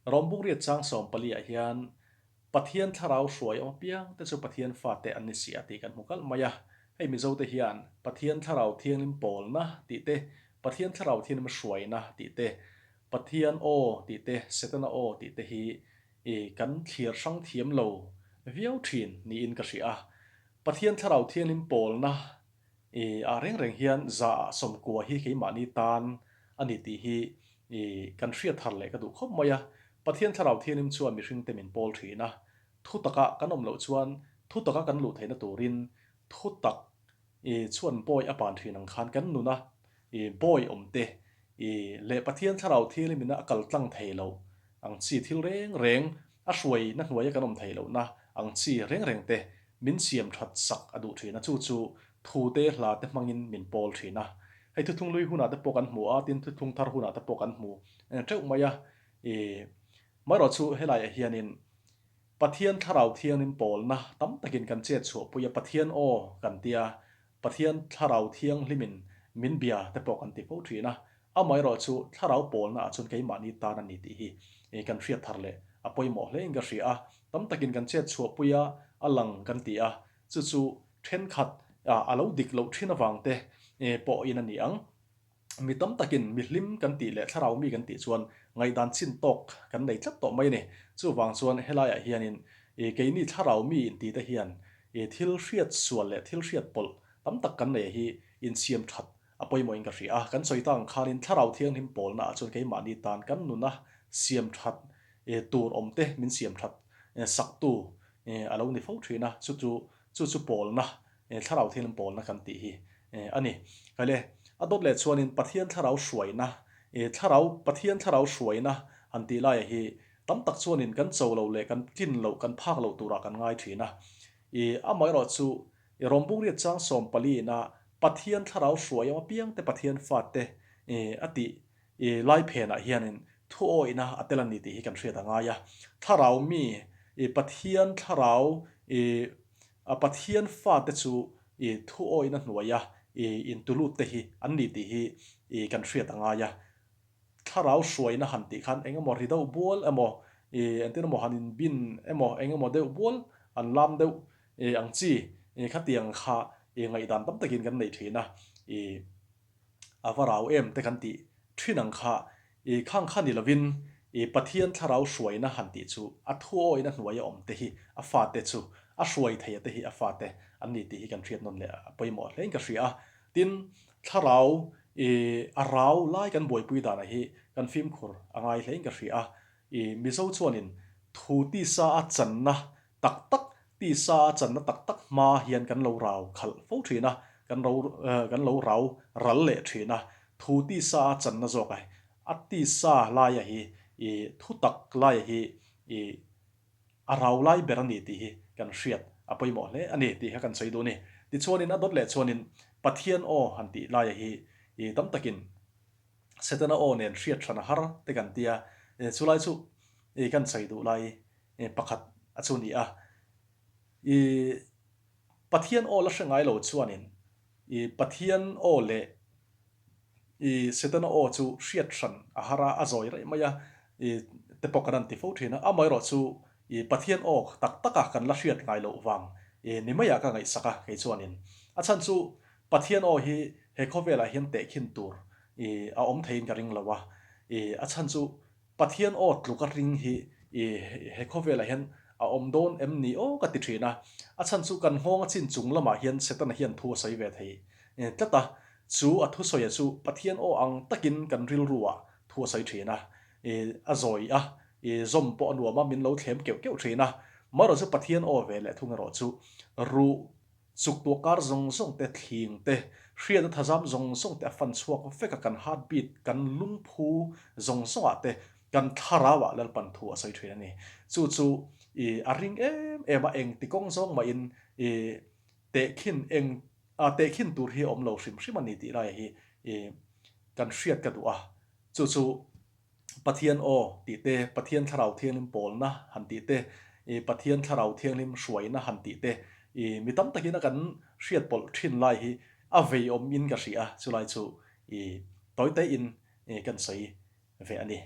Rom bungriat chang 14 ah hian Pathian thlarau hruai awm apiang te chu Pathian fate an ni si a tih kan hmu kalh mai a. Hei Mizo te hian Pathian thlarau thianghlim pawlna tih te, Pathian thlarau thianghlim hruaina tih te, Pathian aw tih te, Setana aw tih te hi kan thlir hrang thiam lo viau thin niin ka hria a. Pathian thlarau thianghlim pawlna ah reng reng hian za ah 90 hi keimahni tan a ni tih hi kan hriat thar leh ka duh khawp mai a. Pathian thlarau thianghlim chuan mihringte min pawl thin a, thu taka kan awm loh chuan thu taka kan luh theihna turin thu tak chuan bawi a pan thin ang khan kan nuna bawi awmte leh Pathian thlarau thianghlimina a kal tlang thei lo ang chi thil reng reng a hruaina hnuaia kan awm theih lohna ang chi reng reng te min siam that sak a duh thin a, chu chu thu te hla te hmangin min pawl thin a. Hei thuthlung lui hunah te pawh kan hmu a, tin thuthlung thar hunah te pawh kan hmu teuh mai a. Marawh chu helaiah hianin Pathian thlarau thiangin pawlna tam takin kan chet chhuahpui a, Pathian aw kan tia, Pathian thlarau thianghlimin min bia te pawh kan ti fo thin a, amaherawh chu thlarau pawlna ah chuan keimahni tan a ni tih hi kan hriat thar leh a pawimawh hle in ka hria a, tam takin kan chet chhuahpui a, a lang kan ti a, chu chu thenkhat a lo dik loh thin avang te pawhin a ni ang. Mi tam takin mi hlim kan tih leh thlarau mi kan tih chuan ngaihdan chin tawk kan nei tlat tawh mai a ni. Chuvang chuan helaiah hianin keini thlarau mi inti te hian thil hriat sual leh thil hriat pawlh tam tak kan nei hi insiam that a pawimawhin ka hria a. Kan sawi tak ang khanin thlarau thianghlim pawlna ah chuan keimahni tan kan nuna siam that tur awm te min siam that saktu a lo ni fo thin a, chu chu chu chu pawlna Thlarau thianghlim pawlna kan tih hi a ni. Khaile, a dawt leh chuanin Pathian thlarau hruaina, thlarau, Pathian thlarau hruaina han tih laia hi tam tak chuanin kan cho loh leh kan tlin loh, kan phak loh turah kan ngai thin a. Amaherawh chu Rawmbungriat chang 14 ina Pathian thlarau hruai awm apiangte Pathian fate a tih lai phenah hianin thu awihna a tel a ni tih hi kan hriat a ngai a. Thlarau mi, Pathian thlarau A Pathian fate chu i thu awihna hnuaia i intulut te hi an ni tih hi i kan hriat a ngai a. Thlarau hruaina han tih khan eng emaw ri deuh bual emaw i entir emaw han inbin emaw eng emaw deuh bual an lam deuh i ang chi i khatiang kha i ngaihdan tam takin kan nei thin a. I a va rau em te kan tih thin ang kha I khang kha ni lovin i Pathian thlarau hruaina han tih chu a thuawina hnuaia awm te hi a fate chu a hruai theia te hi a fate an ni tih hi kan hriat nawn leh a pawimawh hlein ka hria a. Tin, thlarau i a rau lai kan buaipui danah hi kan fimkhur a ngai hlein ka hria a. I Mizo chuanin thu tisa a channa tak tak, tisa a channa tak tak hma hian kan lo rau khalh fo thin a, kan ro kan lo rau ral leh thin a, thu tisa a channa zawk a, a tisa laia hi i thu tak laia hi i a rau lai ber a ni tih hi kan hriat a pawimawh hle a ni tih kha kan sawi duh a ni. Tichuanin a dawt leh chuanin Pathian aw han tih laia hi i tam takin Setana aw nen hriat hran a har te kan tia, chulai chu i kan sawi duh lai Pakhat a chu ni a, i Pathian aw la hre ngai lo chuanin i Pathian aw leh i Setana aw chu hriat hran a har a, a zawi raih mai a, i te pawh kan han ti fo thin a, amaherawh chu i Pathian aw tak taka kan la hriat ngai loh vang i ni maiah ka ngaihsak a kei chuanin. A chhan chu Pathian aw hi he khawvelah hian tehkhin tur i a awm theiin ka ring lo a, i a chhan chu Pathian aw tluka ring hi i he khawvelah hian a awm dawn em ni aw ka ti thin a. A chhan chu kan nghawng a chin chung lamah hian Setana hian thu a sawi ve thei tlat a. Chu a thusawia chu Pathian aw ang takin kan rilruah thu a sawi thin a, i a zawi a, i zawm pawh a nuam a, min lo thlem keuh keuh thin a. Marawh chu Pathian aw ve leh thung erawh chu ruh Chuk tuah kar zawng zawng te, thling te, hriatna thazam zawng zawng te a fan chhuak vek a, kan heartbeat, kan lungphu zawng zawngah te, kan thlarauah Lalpan thu a sawi thin a ni. Chu chu i a ring em em a, eng ti kawng zawng mahin i tehkhin eng a tehkhin tur hi a awm lo hrim hrim a ni tih laia hi i kan hriat ka duh a. Chu chu Pathian aw tih te, Pathian Thlarau Thianghlim pawlna han tih te, i Pathian Thlarau Thianghlim hruaina han tih te, i mi tam takin a kan hriat pawlh thin lai hi a vei awm in ka hria a, chulai chu i tawi te in i kan sawi ve a ni.